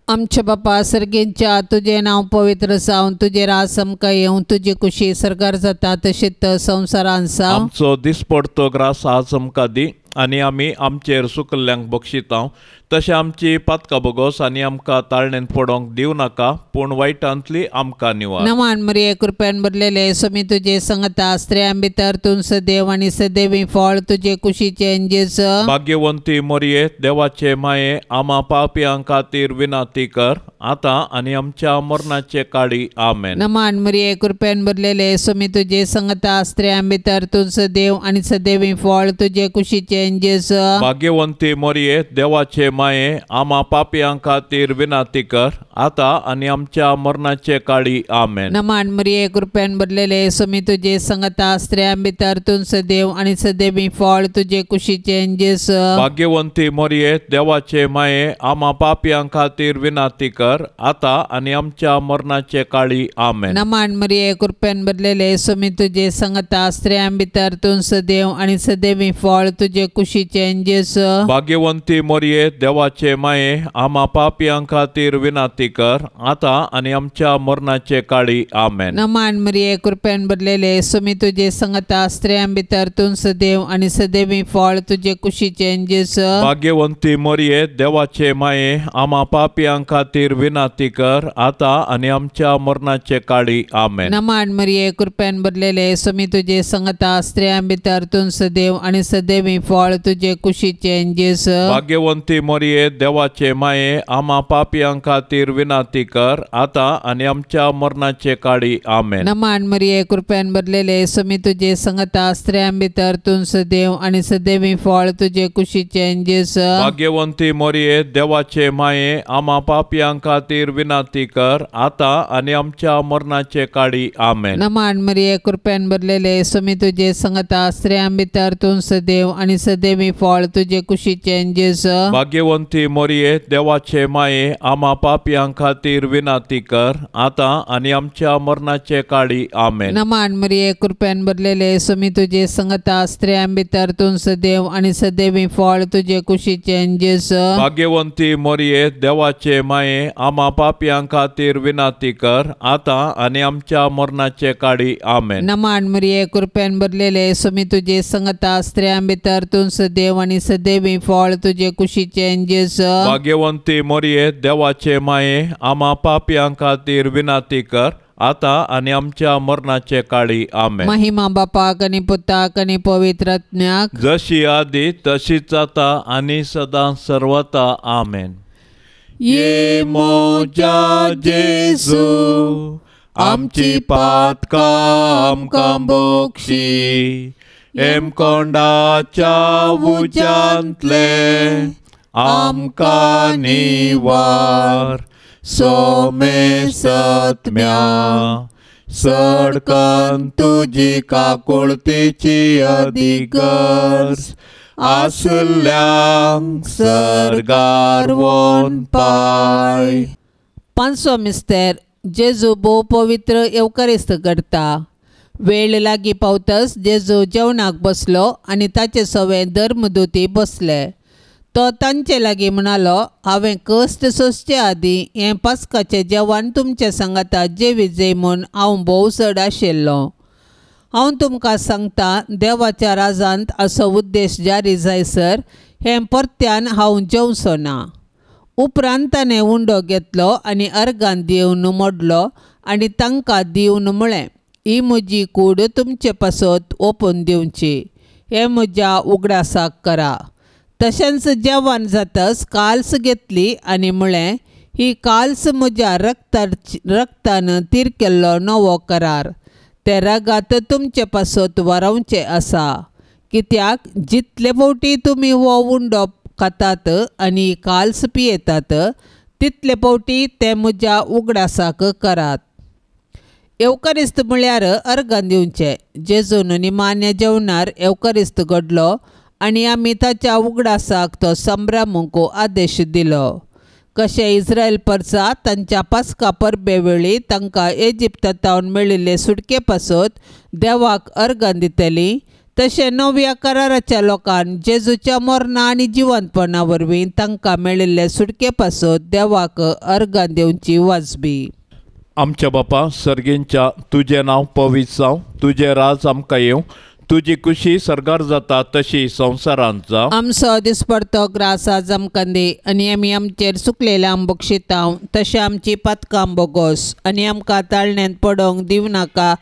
आमच्या बापा सर्गेंच्या तुजें नांव पवित्र जावं, तुजें राज आमकां येवं, तुजी कुशी सर्गार जाता तशीच संवसारांत जावं। आमचो दिसपडतो ग्रास आज आमकां दी आनी आमी आमचेर सुकल्ल्यांक बक्षितांव तशें आमची पातकां बोगोस आनी आमकां ताळणेन पडोवंक दिवं नाका, पूण वायटांतली आमकां निवार। नमान मरिये कृपेन भरलेले स्वामी तुजे संगता, स्त्रियां भितर तूं सदैव आनी सदैवी फळ तुजे कुशीचें जेजू। भाग्यवंती मरिये देवाचे माये आमा पापयां खातीर विनंती कर आतां आनी आमच्या मरणाचे काळी। आमेन। नमान मरिये कृपेन भरलेले स्वामी तुजे संगता, स्त्रियां भितर तूं सदैव आनी सदैवी फळ तुजे कुशीचें कुशीचें जेजू. भाग्यवंती मोरये देवाचे माये आमा पापयां खातीर विनंती कर आता आनी आमच्या मरणाचे काळी. आमेन. नमान मरिये कृपेन भरलेले स्वामी तुजे संगता, स्त्रियां भितर तूं सदैव आनी सदैवी फळ तुजे कुशीचें जेजू. भाग्यवंती मोरये देवाचे माये आमा पापयां खातीर विनंती कर आता आनी आमच्या मरणाचे काळी. आमेन. नमान मरिये कृपेन भरलेले स्वामी तुजे संगता, स्त्रियां भितर तूं सदैव आनी सदैवी फळ तुजे कुशीचें जेजू. भाग्यवंती मोरये देवाचे माये आमा पापयां खातीर विनंती कर आता आनी आमच्या मरणाचे काळी. आमेन. नमान मरिये कृपेन भरलेले स्वामी तुजे संगता, स्त्रियां भितर तूं सदैव आनी सदैवी फळ तुजे कुशीचें जेजू. भाग्यवंती मोरये देवाचे माये आमा पापयां खातीर विनंती कर आता आनी आमच्या मरणाचे काळी. आमेन. नमान मरिये कृपेन भरलेले स्वामी तुजे संगता, स्त्रियां भितर तूं सदैव आनी सदैवी फळ तुजे कुशीचें जेजू. भाग्यवंती मोरये देवाचे माये आमा पापयां खातीर विनंती कर आता आनी आमच्या मरणाचे काळी. आमेन. नमान मरिये कृपेन भरलेले स्वामी तुजे संगता, स्त्रियां भितर तूं सदैव आनी सदैवी फळ तुजे कुशीचें जेजू. भाग्यवंती मोरये देवाचे माये आमा पापयां खातीर विनंती कर आता आनी आमच्या मरणाचे काळी. आमेन. नमान मरिये कृपेन भरलेले स्वामी तुजे संगता, स्त्रियां भितर तूं सदैव आनी सदैवी फळ तुजे कुशीचें जेजू. भाग्यवंती मोरये देवाचे माये आमा पापयां खातीर विनंती कर आता आनी आमच्या मरणाचे काळी. आमेन. नमान मरिये कृपेन भरलेले स्वामी तुजे संगता, स्त्रियां भितर तूं सदैव आनी सदैवी फळ तुजे कुशीचें जेजू. भाग्यवंती मोरये देवाचे माये आमा पापयां खातीर विनंती कर आता आनी आमच्या मरणाचे काळी. आमेन. नमान मरिये कृपेन भरलेले स्वामी तुजे संगता, स्त्रियां भितर तूं सदैव आनी सदैवी फळ तुजे कुशीचें जेजू. भाग्यवंती मोरये देवाचे माये आमा पापयां खातीर विनंती कर आता आनी आमच्या मरणाचे काळी. आमेन. महिमा बापाक आनी पुताक आनी पवित्र आत्म्याक, जशी आदी तशीच आता आनी सदां सर्वता. आमेन. ये मोजा जेजू आमची पातकां आमकां बोक्षी, हेमकोंडाच्या उज्यांतले आमकां निवार, सोमे सत्म्या सडकन तुजी काकुळतीची अधिगर्ज आसल्यांक सर्गार वोन पाय. पांचवो मिस्तेर जेजू भोव पवित्र येवकारिस्त करता. वेळ लागीं पावतच जेजू जेवणाक बसलो आनी ताचे सवे धर्मदुती बसले. तो तांचे लागीं म्हणालो, हांवें कश्ट सोंसचे आदीं हें पास्काचें जेवण तुमच्या सांगाता जेवी जय म्हूण हांव भोव चड आशिल्लो. हांव तुमकां सांगता, देवाच्या राजांत असो उद्देश जारी जायसर हें परत्यान हांव जेवचो ना. उपरांत ताणें उंडो घेतलो आनी अर्गान दिवन मोडलो आनी तांकां दिवन म्हळें, ही म्हजी कूड तुमचे पासत ओपून दिवची, हें म्हज्या उगडासाक करा. तशेंच जेवण जातच काल्स घेतली आनी म्हळें, ही काल्स म्हज्या रक्तान तीर केल्लो नवो करार, ते रगात तुमचे पासत वारोवचें आसा. कित्याक जितले फावटी तुमी हो उंडो खातात आनी काल्स पियेतात तितले फावटी ते म्हज्या उगडासाक करात. येवकारिस्त म्हळ्यार अर्गान दिवचें. जेजून निमाण्या जेवणार येवकारिस्त घडलो आनी आमी ताच्या उगडासाक तो संभ्रमूंक आदेश दिलो. कशें इस्रायल परसा तांच्या पास्का परबे वेळी तांकां इजिप्तांत मेळिल्ले सुटके पासत देवाक अर्गां दितली, तशें नव्या कराराच्या लोकान जेजूच्या मरणा आनी जिवंतपणा वरवीं तांकां मेळिल्ले सुटके पासत देवाक अर्गां दिवची वाजबी. आमच्या बापा सर्गींच्या, तुजें नांव पवित्र जावं, तुजें राज आमकां येवं, तुजी कुशी सर्गार जाता तशी संवसारांत जावं. आमचो दिसपडतो ग्रास आज आमकां दी आनी आमी आमचेर चुकलेल्या बक्षितांव तशें आमची पातकां बोगोस आनी आमकां ताळण्यांत पडोवंक दिवं नाका,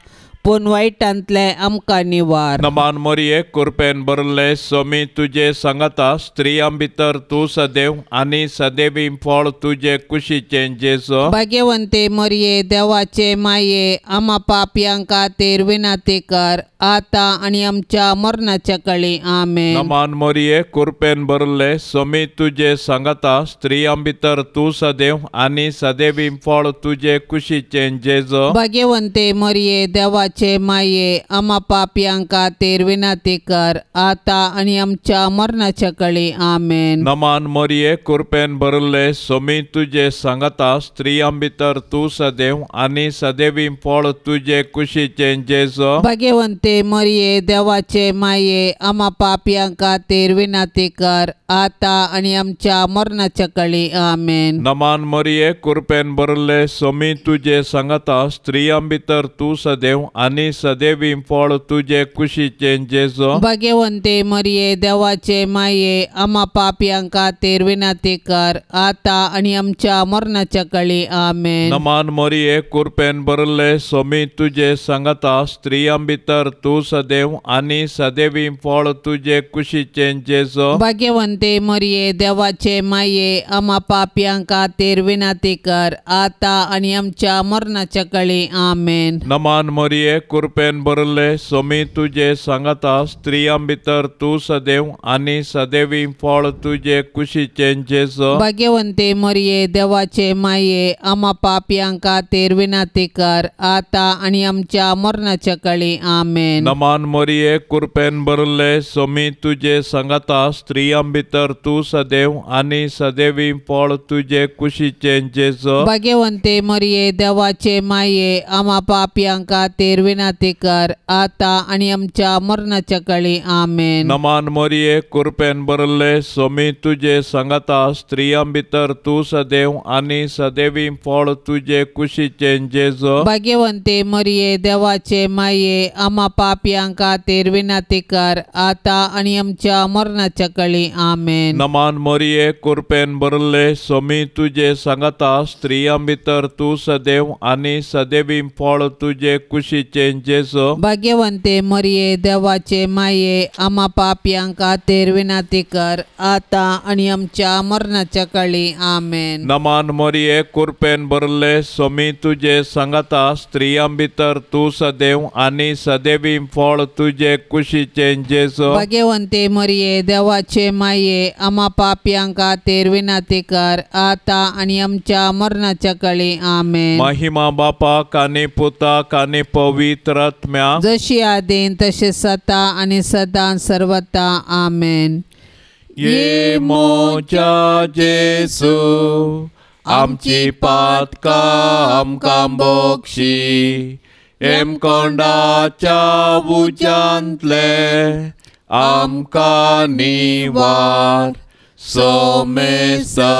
पूण वायटांतलें आमकां निवार. नमान मोरये कुरपेन भरले स्वामी तुजे सांगाता, स्त्रियां भितर तूं सदैव आनी सदैवी फळ तुजे कुशीचें जेजू. भाग्यवंते मोरये देवाचे माये, आमा पापयां खातीर विनंती कर आता आनी आमच्या मरणाच्या काळी आमेन. नमान मोरये कुरपेन भरले सोमी तुजे सांगाता स्त्रियां भितर तूं सदैव आनी सदैवी फळ तुजे कुशीचें जेजो. भाग्यवंते मोरये देवाचे माये आमा पापयां खातीर विनंती कर आता आनी आमच्या मरणाच्या काळी आमेन. नमान मोरये कुरपेन भरले सोमी तुजे सांगाता स्त्रियां भितर तूं सदैव आनी सदैवी फळ तुजे कुशीचें जेजो. भाग्यवंते मोरये देवाचे माये आमा पापयां खातीर विनंती कर आता आनी आमच्या मरणाच्या काळी आमेन. नमान मोरये कुरपेन भरले सोमी तुजे सांगाता स्त्रियां भितर तूं सदैव आनी सदैवी फळ तुजे कुशीचें जेजो. भाग्यवंते मोरये देवाचे माये आमा पापयां खातीर विनंती कर आता आनी आमच्या मरणाच्या काळी आमेन. नमान मोरये कुरपेन भरले सोमी तुजे सांगाता स्त्रियां भितर तूं सदैव आनी सदैवी फळ तुजे कुशीचें जेजो. भाग्यवंते मोरये देवाचे माये आमा पापयां खातीर विनंती कर आता आनी आमच्या मरणाच्या काळी आमेन. नमान मोरये कुरपेन भरले सोमी तुजे सांगाता स्त्रियां भितर तूं सदैव आनी सदैवी फळ तुजे कुशीचें जेजो. भाग्यवंते मोरये देवाचे माये आमा पापयां खातीर विनंती कर आता आनी आमच्या मरणाच्या काळी आमेन. नमान मोरये कुरपेन भरले सोमी तुजे सांगाता स्त्रियां भितर तूं सदैव आनी सदैवी फळ तुजे कुशीचें जेजो. भाग्यवंते मोरये देवाचे माये आमा पापयां खातीर विनंती कर आता आनी आमच्या मरणाच्या काळी आमेन. नमान मोरये कुरपेन भरले सोमी तुजे सांगाता स्त्रियां भितर तूं सदैव आनी सदैवी फळ तुजे कुशीचें जेजो. भाग्यवंते मोरये देवाचे माये आमा पापयां खातीर विनंती कर आता आनी आमच्या मरणाच्या काळी आमेन. नमान मोरये कुरपेन भरले सोमी तुजे सांगाता स्त्रियां भितर तूं सदैव आनी सदैवी फळ तुजे कुशीचें जेजो. भाग्यवंते मोरये देवाचे माये आमा पापयां खातीर विनंती कर आता आनी आमच्या मरणाच्या काळी आमेन. नमान मोरये कुरपेन भरले सोमी तुजे सांगाता स्त्रियां भितर तूं सदैव आनी सदैवी फळ तुजे कुशीचें जेजो. भाग्यवंते मोरये देवाचे माये आमा पापयां खातीर विनंती कर आता आनी आमच्या मरणाच्या काळी आमेन. महिमा बापाक आनी पुताक आनी पवित्र आत्म्याक, जशी आदीन तशें सता आनी सदां सर्वता आमेन. ये मोजा जेसू आमची पातकां आमकां बक्षी हेमकोंडाच्या उज्यांतले आमकां निवार सोमेसत्म्या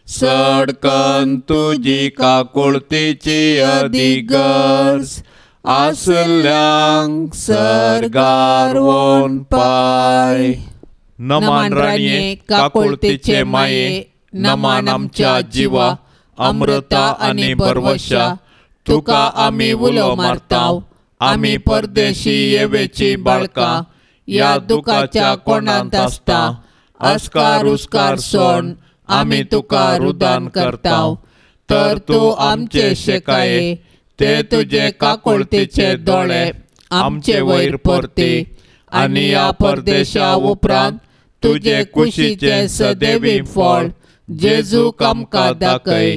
सडकन तुजी काकुळतीची अधिगर्ज आसल्यांक सर्गार वोन पाय. नमान राणये काकुळतीचे माये नमान आमच्या जिवा अमृता आनी बरवशा तुका आमी उलो मारताव आमी परदेशी येवेची बाळकां ह्या दुखाच्या कोणांत आसता अस्कार उस्कार सोड आमी तुका रुदान करताव तर तूं आमचे शेकाये ते तुजे काकुळतीचे दोळे आमचे वयर परती आनी ह्या परदेशा उपरांत तुजे कुशीचें सदैवी फळ जेजूक आमकां दाखय.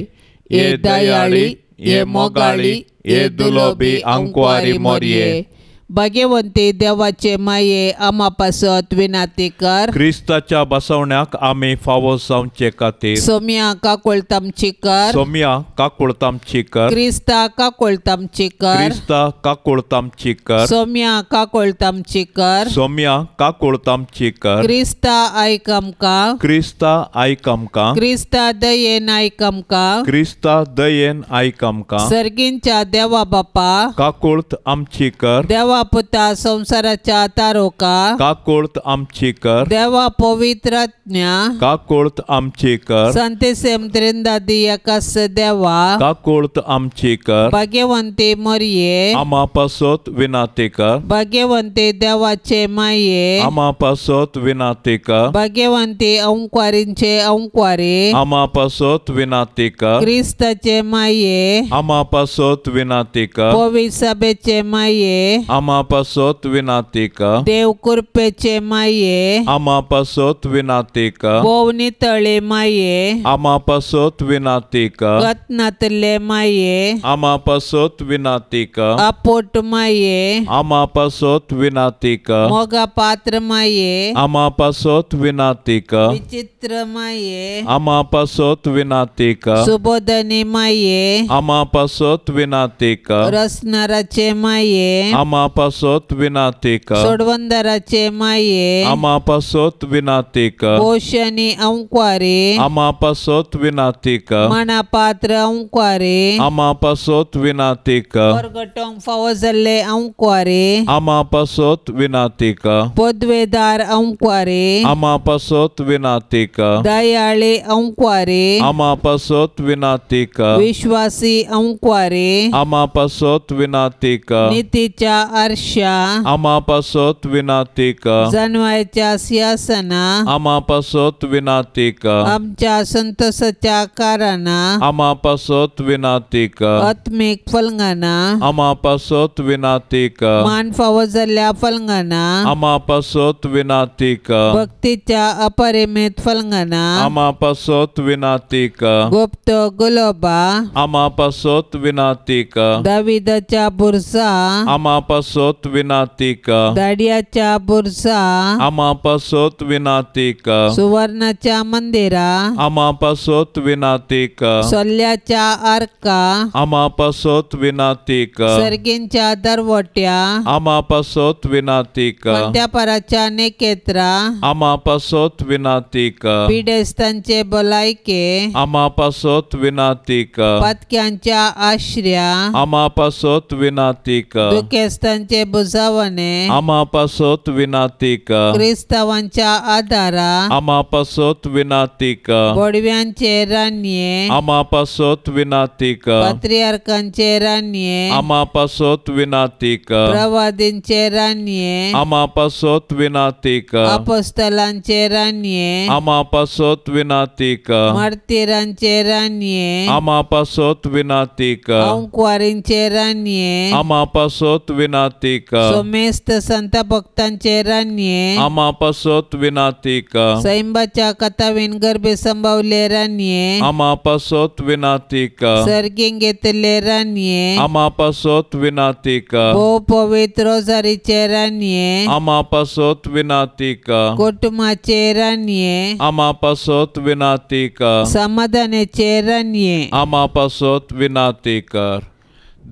हे दयाळी हे मोगाळी हे दुलोबी आंकवारी मोरये. भाग्यवंती देवाचे माये आमा पासत विनंती कर. क्रिस्ताच्या बसवण्याक आमी फावो जावचे खातीर सोम्या काकुळतामची कर. सोम्या काकुळतामची कर. क्रिस्ता काकुळतामची कर. क्रिस्ता काकुळतामची कर. सोम्या काकुळतामची कर. सोम्या काकुळतामची कर. क्रिस्ता आयक आमकां. क्रिस्ता आयक आमकां. क्रिस्ता दयेन आयक आमकां. क्रिस्ता दयेन आयक आमकां. सर्गींच्या देवा बापा काकुळत आमची कर. देवा देवा पुता संवसाराच्या तारोका काकुळत आमची कर। देवा पवित्रात्म्या काकुळत आमची कर। संतेसेम त्रिंदादी एकास देवा काकुळत आमची कर। भाग्यवंती मरिये आमा पासत विनाती कर। भाग्यवंती देवाचे माये आमा पासत विनाती कर। भाग्यवंती अंकवारींचे अंकवारी आमा पासत विनाती कर। क्रिस्ताचे माये आमा पासत विनाती कर। पवित्र सभेचे माये आमा पासत विनाती कर। देव कृपेचे माये आमा पासत विनाती कर। भोव नितळे माये आमा पासत विनाती कर। गतनातले माये आमा पासत विनाती कर। अपोट माये आमा पासत विनाती कर। मोगा पात्र माये आमा पासत विनाती कर। विचित्र माये आमा पासत विनाती कर। सुबोधनी माये आमा पासत विनाती कर। रसनाराचे माये आमा पासत विनाती कर। सोडवंदराचे माये आमा पासत विनाती कर। पोषणी अंकवारी आमा पासत विनाती कर। मना पात्र अंकवारी आमा पासत विनाती कर। परगटोंक फावो जाल्ले अंकवारी आमा पासत विनाती कर। पदवेदार अंकवारी आमा पासत विनाती कर। दयाळी अंकवारी आमा पासत विनाती कर। विश्वासी अंकवारी आमा पासत विनाती कर। नीतीच्या आरशा आमा पासत विनाती कर। जनवायच्या सिंहासना आमा पासत विनाती कर। आमच्या संतोषाच्या कारणां आमा पासत विनाती कर। आत्मीक फलंगाना आमा पासत विनाती कर। मान फावो जाल्ल्या फलंगाना आमा पासत विनाती कर। भक्तीच्या अपरिमित फलंगाना आमा पासत विनाती कर। गुप्त गुलोबा आमा पासत विनाती कर। दाविदाच्या बुरसा आमा पासत विनाती कर। दाडियाच्या बुरसा आमा पासत विनाती कर। सुवर्णाच्या मंदिरा आमा पासत विनाती कर। सोल्ल्याच्या आर्का आमा पासत विनाती कर। सर्गींच्या दरवट्या आमा पासत विनाती कर। मध्यापराच्या नेकेत्रा आमा पासत विनाती कर। पिडेस्तांचे भलायके आमा पासत विनाती कर। पातक्यांच्या आश्र्या आमा पासत विनाती कर। दुखेस्तांचे बुजावणे आमा पासत विनाती कर। क्रिस्तावांच्या आदारा आमा पासत विनाती कर। बोडव्यांचे रानये आमा पासत विनाती कर। पात्रियार्कांचे रानये आमा पासत विनाती कर। प्रवादींचे रानये आमा पासत विनाती कर। अपोस्तलांचे रानये आमा पासत विनाती कर। मार्तीरांचे रानये आमा पासत विनाती कर। अंकवारींचे रानये आमा पासत विनाती कर। सोमेस्त संत भक्तांचे रानये आमा पासत विनाती कर। सैंबाच्या कथावीन गर्भे संभावले रानये आमा पासत विनाती कर। सर्गींग घेतले रानये आमा पासत विनाती कर। भोव पवित्र रोजारीचे रानये आमा पासत विनाती कर। कुटुंबाचे रानये आमा पासत विनाती कर। समाधानाचे रानये आमा पासत विनाती कर।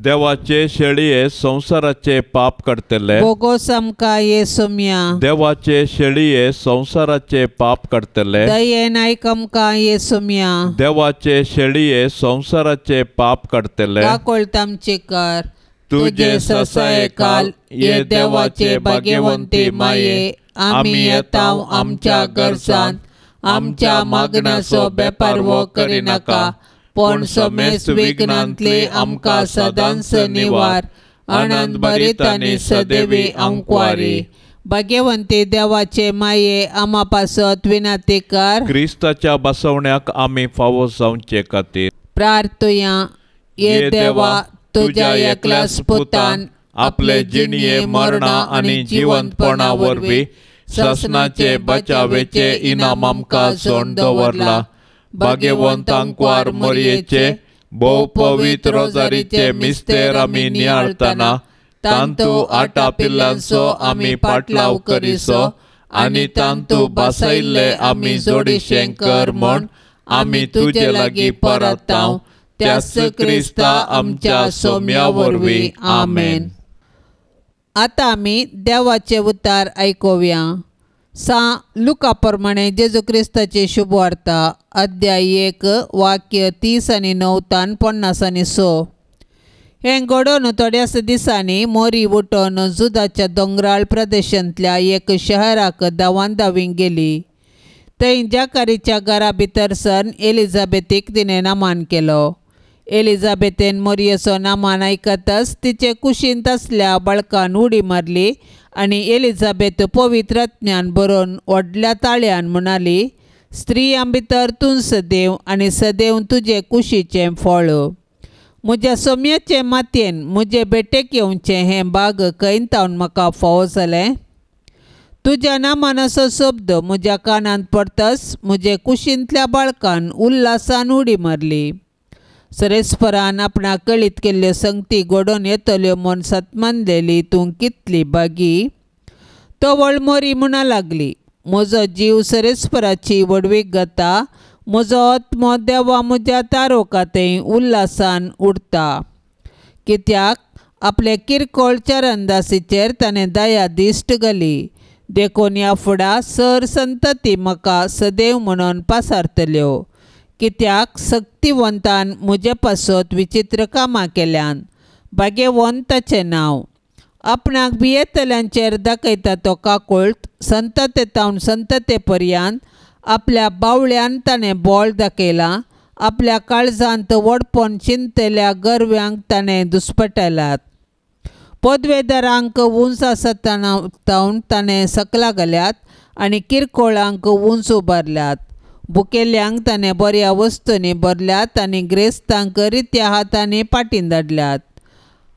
देवाचे शेळये संवसाराचे पाप काडटले बोगोस आमकां येसुम्या। देवाचे शेळये संवसाराचे पाप काडटले दयेन आयक आमकां येसुम्या। देवाचे शेळये संवसाराचे पाप काडटले काकोळत आमची कर। तुजे ससायेखाल ये देवाचे भाग्यवंती माये आमी येता आमच्या गरजांत आमच्या मागण्याचो बेपारवो करिनाका पूण समेस्त विघ्नांतले आमकां सदांच निवार। आनंद भरीत आनी सदैवी अंकवारी। भाग्यवंती देवाचे माये आमा पासत विनंती कर। क्रिस्ताच्या बसवण्याक आमी फावो जावचे खातीर प्रार्थुया। ये देवा, तुज्या एकल्याच पुतान आपले जिणये मरणा आनी जिवंतपणा वरवीं सासणाचे बचावेचे इनाम आमकां सोड दवरला। भाग्यवंत आंकवार मरयेचे भोव पवित्र रोजारीचे मिस्तेर आमी नियाळतना तांतू आटा पिल्लांचो आमी पाटलाव करिसो आनी तांतू बसयल्ले आमी जोडीशें कर म्हूण आमी तुजे लागीं परतांव त्याच क्रिस्ता आमच्या सोम्या वरवीं। आमेन। आतां आमी देवाचे उतार आयकुया। सा लुका प्रमाणे जेजू क्रिस्ताची शुभवार्ता अध्याय 1 वाक्य 30 आनी 9 तान 50 आनी 6। हें घडोवन थोड्याच दिसांनी मोरी उठोवन जुदाच्या दोंगराळ प्रदेशांतल्या एक शहराक धांवान धांवींक गेली. थंय जाकारीच्या घरा भितर सन एलिझाबेथीक तिणें नामान केलो. एलिझाबेथेन मोरयेचो नामान आयकतच तिचे कुशींत आसल्या बाळकान उडी मारली आनी एलिझाबेथ पवित्र आत्म्यान बरोवन व्हडल्या ताळ्यान म्हणाली, स्त्रियां भितर तूं सदैव आनी सदैव तुजे कुशीचें फळ. म्हज्या सोम्याचे मातयेन म्हजे भेटेक येवचें हें बाग खंयतावन म्हाका फावो जालें. तुज्या नामानाचो शब्द म्हज्या कानांत पडतच म्हजे कुशींतल्या बाळकान उल्हासान उडी मारली. सरेस्परान आपणाक कळीत केल्ल्यो संगती घडोवन येतल्यो म्हूण सतमानलेली तूं कितली बागी. तवळ मोरी म्हणा लागली, म्हजो जीव सरेस्पराची व्हडवीक गाता, म्हजो आत्मो देवा म्हज्या तारोका थंय उल्हासान उडता. कित्याक आपले किरकोळ चरणदासीचेर ताणें दया दिश्ट घाली, देखून ह्या फुडा सर संतती म्हाका सदैव म्हणून पासारतल्यो. कित्याक सक्तिवंतान म्हजे पासत विचित्र कामां केल्यान, भाग्यवंत ताचें नांव. आपणाक भियेतल्यांचेर दाखयता तो काकुळट संतते तावन संतते पर्यंत आपल्या बावळ्यान ताणें बळ दाखयलां. आपल्या काळजांत व्हडपण चिंतल्या गर्व्यांक ताणें दुस्पटायलात. पदवेदारांक उंच आसतना तावन ताणें सकला घाल्यात आनी किरकोळांक उंच उबारल्यात. भुकेल्यांक ताणें बऱ्या वस्तूंनी भरल्यात आनी ग्रेस्तांक रित्या हातांनी पाटीन धाडल्यात.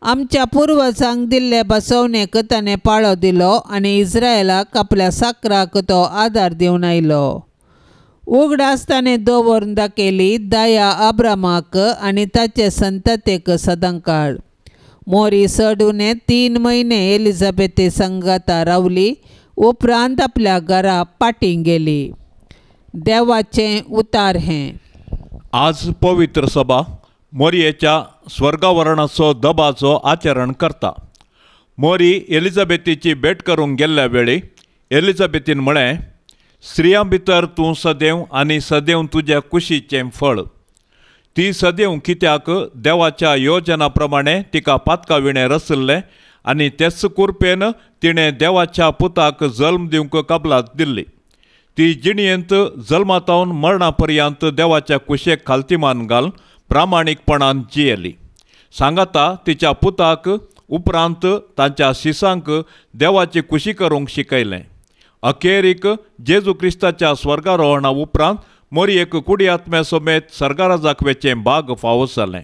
आमच्या पुर्वजांक दिल्ले बसवणेक ताणें पाळो दिलो आनी इस्रायलाक आपल्या साकराक तो आदार दिवन आयलो. उगडास ताणें दवरून दाखयली दया अब्रामाक आनी ताचे संततेक सदांकाळ. मोरी चड उणें 3 म्हयने एलिझाबेथे संगाता रावली, उपरांत आपल्या घरा पाटीं गेली. देवाचें उतार हें. आज पवित्र सभा मोरयेच्या स्वर्गावरणाचो दबाचो आचरण करता. मोरी एलिझाबेथीची भेट करूंक गेल्ल्या वेळी एलिझाबेथीन म्हळें, स्त्रियां भितर तूं सदैव आनी सदैव तुज्या कुशीचें फळ. ती सदैव कित्याक देवाच्या योजना प्रमाणे तिका पातका विणें रचल्लें आनी तेच कुरपेन तिणें देवाच्या पुताक जल्म दिवंक कबलात दिल्ली. ती जिणयेंत जल्मातावन मरणा पर्यंत देवाच्या कुशेक खालतीमान घालून प्रामाणीकपणान जियेली. सांगाता तिच्या पुताक उपरांत तांच्या शिसांक देवाची कुशी करूंक शिकयलें. अखेरीक जेजू क्रिस्ताच्या स्वर्गारोहणा उपरांत मोरयेक कुडी आत्म्या समेत सर्गाराजाक वेचें बाग फावो जालें.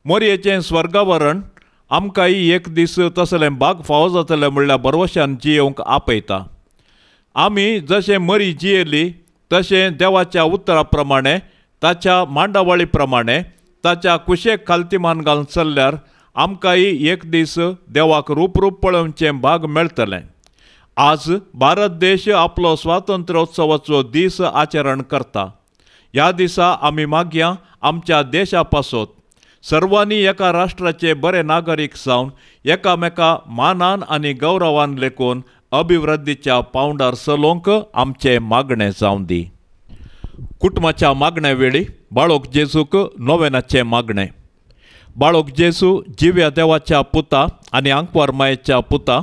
मोरयेचें स्वर्गावरण आमकांय एक दीस तसलें बाग फावो जातलें म्हणल्यार भरवशान जियेवंक आपयता. आमी जशें मरी जियेली तशें देवाच्या उतरा प्रमाणे ताच्या मांडावळी प्रमाणे ताच्या कुशेक खालतीमान घालून चल्ल्यार आमकांय एक दीस देवाक रूप पळोवचें भाग मेळटलें. आज भारत देश आपलो स्वातंत्र्योत्सवाचो दीस आचरण करता. ह्या दिसा आमी मागया आमच्या देशा पासत सर्वांनी एका राष्ट्राचे बरे नागरीक जावन एकामेका मानान आनी गौरवान लेखून अभिवृद्धीच्या पावंडार चलोवंक आमचें मागणें जावं दी. कुटुंबाच्या मागण्या वेळी बाळोक जेजूक नोवेनाचें मागणें. बाळोक जेजू जिव्या देवाच्या पुता आनी आंकवार मायेच्या पुता,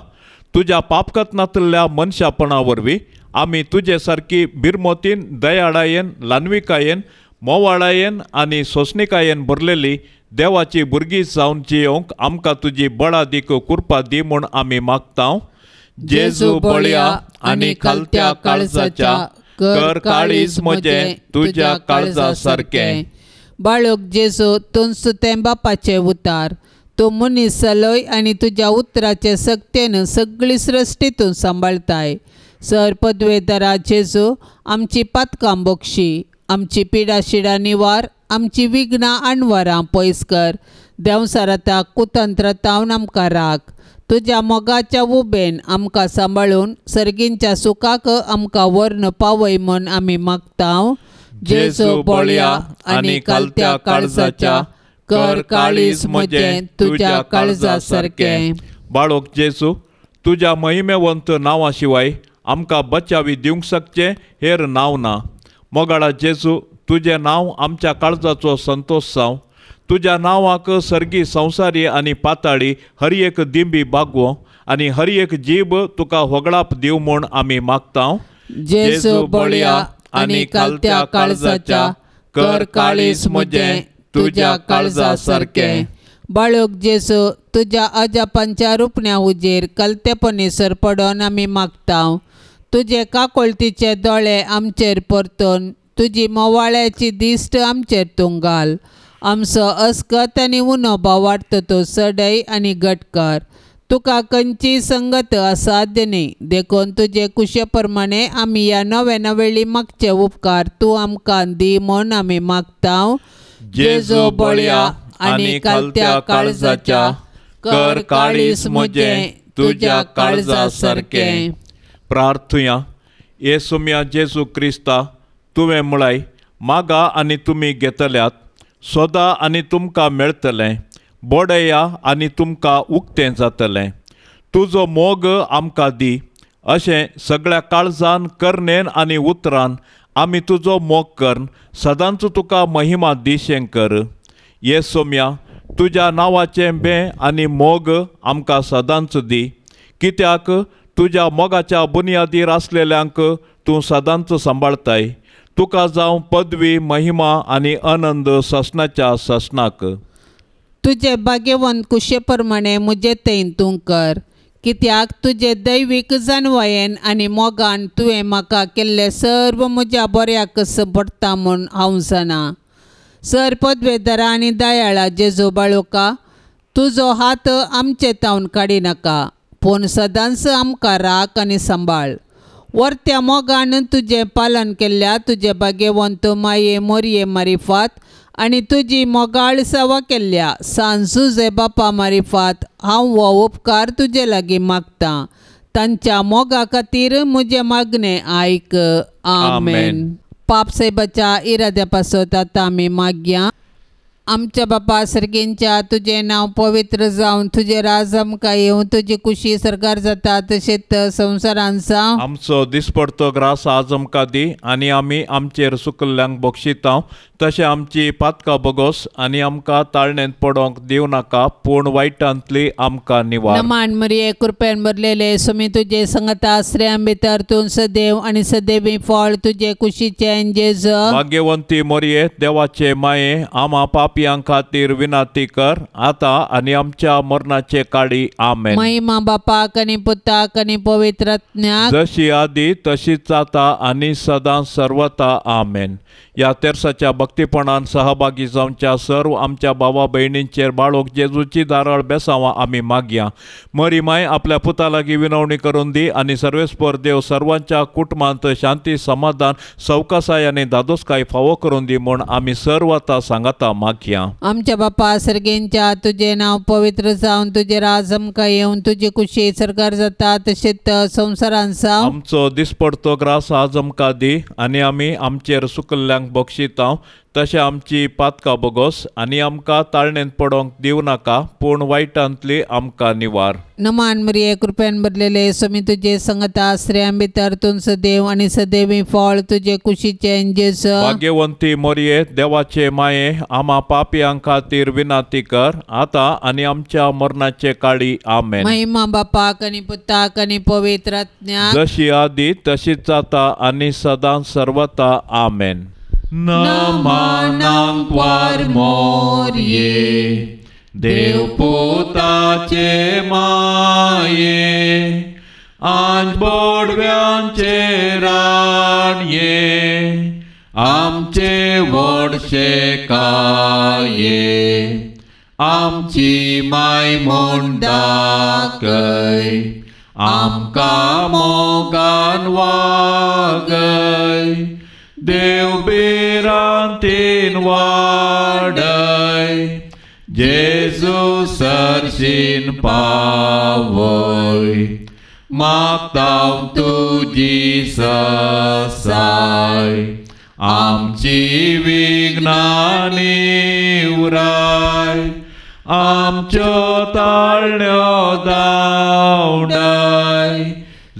तुज्या पापकत नातल्या मनशापणा वरवीं आमी तुजे सारकी बिरमोतीन, दयाळायेन, ल्हानविकायेन, मोवाळायेन आनी सोंसणिकायेन भरलेली देवाची भुरगीं जावन जियोवंक आमकां तुजी बळादीक कृपा दी म्हूण आमी मागता. जेजू बळया आनी खालत्या काळजाच्या, कर काळीज म्हजें तुज्या काळजा सारकें. बाळक जेजू, तूंच तें बापाचें उतार, तूं मनीस जालोय आनी तुज्या उतराचे सक्तेन सगळी सृश्टी तूं सांबाळताय. सर पदवेदारा जेजू, आमची पातकां बक्षी, आमची पिडाशिडां निवार, आमची विघ्नां आणवारां पयस कर. देंवसाराता कुतंत्रतावन आमकां राख. तुज्या मोगाच्या उबेन आमकां सांबाळून सर्गींच्या सुखाक आमकां व्हरून पावय म्हूण आमी मागता. जेजू बळया आनी खालत्या काळजाच्या, कर काळीज म्हजें तुज्या काळजा सारकें. बाळोक जेजू, तुज्या महिमेवंत नांवा शिवाय आमकां बचावी दिवंक शकचें हेर नांव ना. मोगाळा जेजू, तुजें नांव आमच्या काळजाचो संतोश जावं. तुज्या नांवाक सर्गी संवसारी आनी पाताळी हर एक दिंबी बागवो आनी हर एक जीब तुका होगळाप दिव म्हूण आमी मागता. जेजू बळया आनी कालत्या काळजाच्या कर काळीज म्हजें तुज्या काळजा सारकें. बाळक जेजू तुज्या अजापांच्या रुपण्या हुजेर कलतेपणी सरपडोन आमी मागता. तुजे काकोळतीचे दोळे आमचेर परतून तुजी मोवाळ्याची दिश्ट आमचेर तूं घाल. आमचो अस्कत आनी उणो भावार्थ तूं सडय आनी घट कर. तुका खंयची संगत असाध्य न्ही, देखून तुजे कुशे प्रमाणे आमी ह्या नव्या नवेळी मागचे उपकार तूं आमकां दी म्हूण आमी मागता. जेजू बळया आनी कालत्या काळजाच्या कर काळीज म्हजें तुज्या काळजा सारकें. प्रार्थुया. येसुम्या जेजू क्रिस्ता, तुवें म्हळाय मागा आनी तुमी घेतल्यात, सोदा आनी तुमकां मेळटलें, बोडया आनी तुमकां उक्तें जातलें. तुजो मोग आमकां दी अशें सगळ्या काळजान करणेन आनी उतरान आमी तुजो मोग करून सदांच तुका महिमा दिशें कर. येसोम्या तुज्या नांवाचें बें आनी मोग आमकां सदांच दी, कित्याक तुज्या मोगाच्या बुन्यादीर आसलेल्यांक तूं सदांच सांबाळताय. तुका जावं पदवी महिमा आनी आनंद ससनाच्या ससनाक. तुजे भाग्यवंत कुशे प्रमाणे म्हजे थंय तूं कर, कित्याक तुजे दैवीक जानवायेन आनी मोगान तुवें म्हाका केल्लें सर्व म्हज्या बऱ्याक पडटा म्हूण हांव जाणा. सर पदवेदारा आनी दयाळा जेजू बाळोका, तुजो हात आमचे तावन काडिनाका, पूण सदांच आमकां राख आनी सांबाळ. वर्त्या मोगान तुजें पालन केल्ल्या तुजे भाग्यवंत माये मोरये मारिफात आनी तुजी मोगाळ सेवा केल्ल्या सान जुजे बापा मारिफात हांव हो उपकार तुजे लागीं मागतां. तांच्या मोगा खातीर म्हजें मागणें आयक. आमेन. पाप सायबाच्या इराद्या पासत आतां आमी मागया. आमच्या बापा सर्गींच्या तुजें नांव पवित्र जावन तुजें राज आमकां येवं, तुजी कुशी सरकार जाता तशेंच संवसारान जावं. आमचो दिसपडतो ग्रास आज आमकां दी आनी आमी आमचेर सुकल्ल्यांक बक्षिता तशें आमची पातकां बगोस आनी आमकां ताळणेंत पडोंक दिवं नाका, पूण वायटांतली आमकां निवार. नमान मरिये कृपेन भरलेले सुमी तुजे संगता, स्त्रियां भितर तूं सदैव आनी सदैवी फळ तुजे कुशीचें जेजू. भाग्यवंती मरिये देवाचे माये, आमा पापयां खातीर विनंती कर आतां आनी आमच्या मरणाचे काळी. आमेन. महिमा बापाक आनी पुताक आनी पवित्र आत्म्याक, जशी आदी तशीच आतां आनी सदां सर्वता. आमेन. ह्या तेर्साच्या भक्तीपणान सहभागी जावच्या सर्व आमच्या भावा भयणींचेर बाळोक जेजूची धारळ बेसावां आमी मागया. मरी माय आपल्या पुता लागीं विनवणी करून दी आनी सर्वेस्पर देव सर्वांच्या कुटुंबांत शांती समाधान सवकासाय आनी धादोसकाय फावो करून दी म्हूण आमी सर्व आतां सांगाता मागया. आमच्या बापा सर्गेंच्या तुजें नांव पवित्र जावन तुजें राज आमकां येवन तुजी कुशी सरकार जाता तशेंच संवसारान जावं. आमचो दिसपडतो ग्रास आज आमकां दी आनी आमी आमचेर सुकल्ल्यांक बक्षिता तशें आमची पातकां बगोस आनी आमकां ताळणेंत पडोंक दिवं नाका, पूण वायटांतली आमकां निवार. नमान मरिये कृपेन भरलेले सुमी तुजे संगता, स्त्रियां भितर तूं सदैव आनी सदैवी फळ तुजे कुशीचें जेजू. भाग्यवंती मरिये देवाचे माये, आमा पापयां खातीर विनंती कर आतां आनी आमच्या मरणाचे काळी. आमेन. महिमा बापाक आनी पुताक आनी पवित्र आत्म्याक, जशी आदी तशीच आतां आनी सदां सर्वता. आमेन. नमनांक वार मोरये देवपुताचे माये, आंज बोडव्यांचे राणये, आमचे व्हडशे काये, आमची माय म्हूण दाखय, आमकां मोगान वागय, देव भिरांतीन वाडय, जेजू सरशीन पावय, मागता तुजी ससाय, आमची विघ्नां निवराय, आमच्यो ताळण्यो धांवडाय,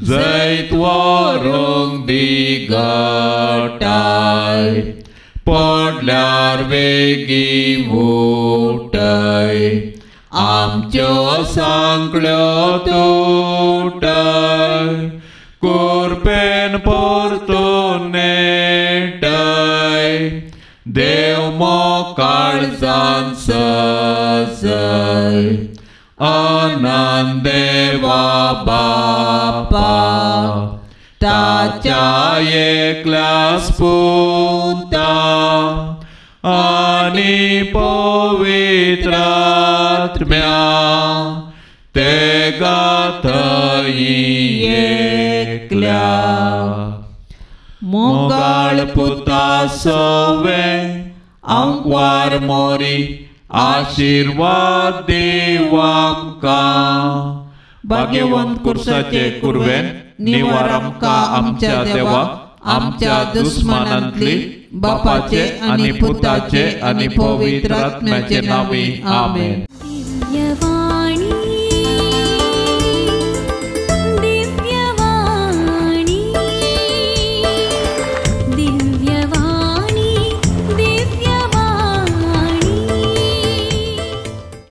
जैत व्हरूंक दी गटाय, पडलेल्यांक पडल्यार वेगी उठय आमच्यो सांकळ्यो तुटय कुरपेन परतून नेटय देव मोकाळजान सजय अनंत देवा बापा ताच्या एकल्यास पुता आनी पवित्र आत्म्या ते गाथई एकल्या मोगाळ पुता सवे आंकवार मोरी आशीर्वाद देव आमकां भाग्यवंत कुर्साचे कुर्वेन निवार आमकां आमच्या देवा आमच्या दुस्मानांतली बापाचे आनी पुताचे आनी पवित्र आत्म्याचे नांवी आमेन.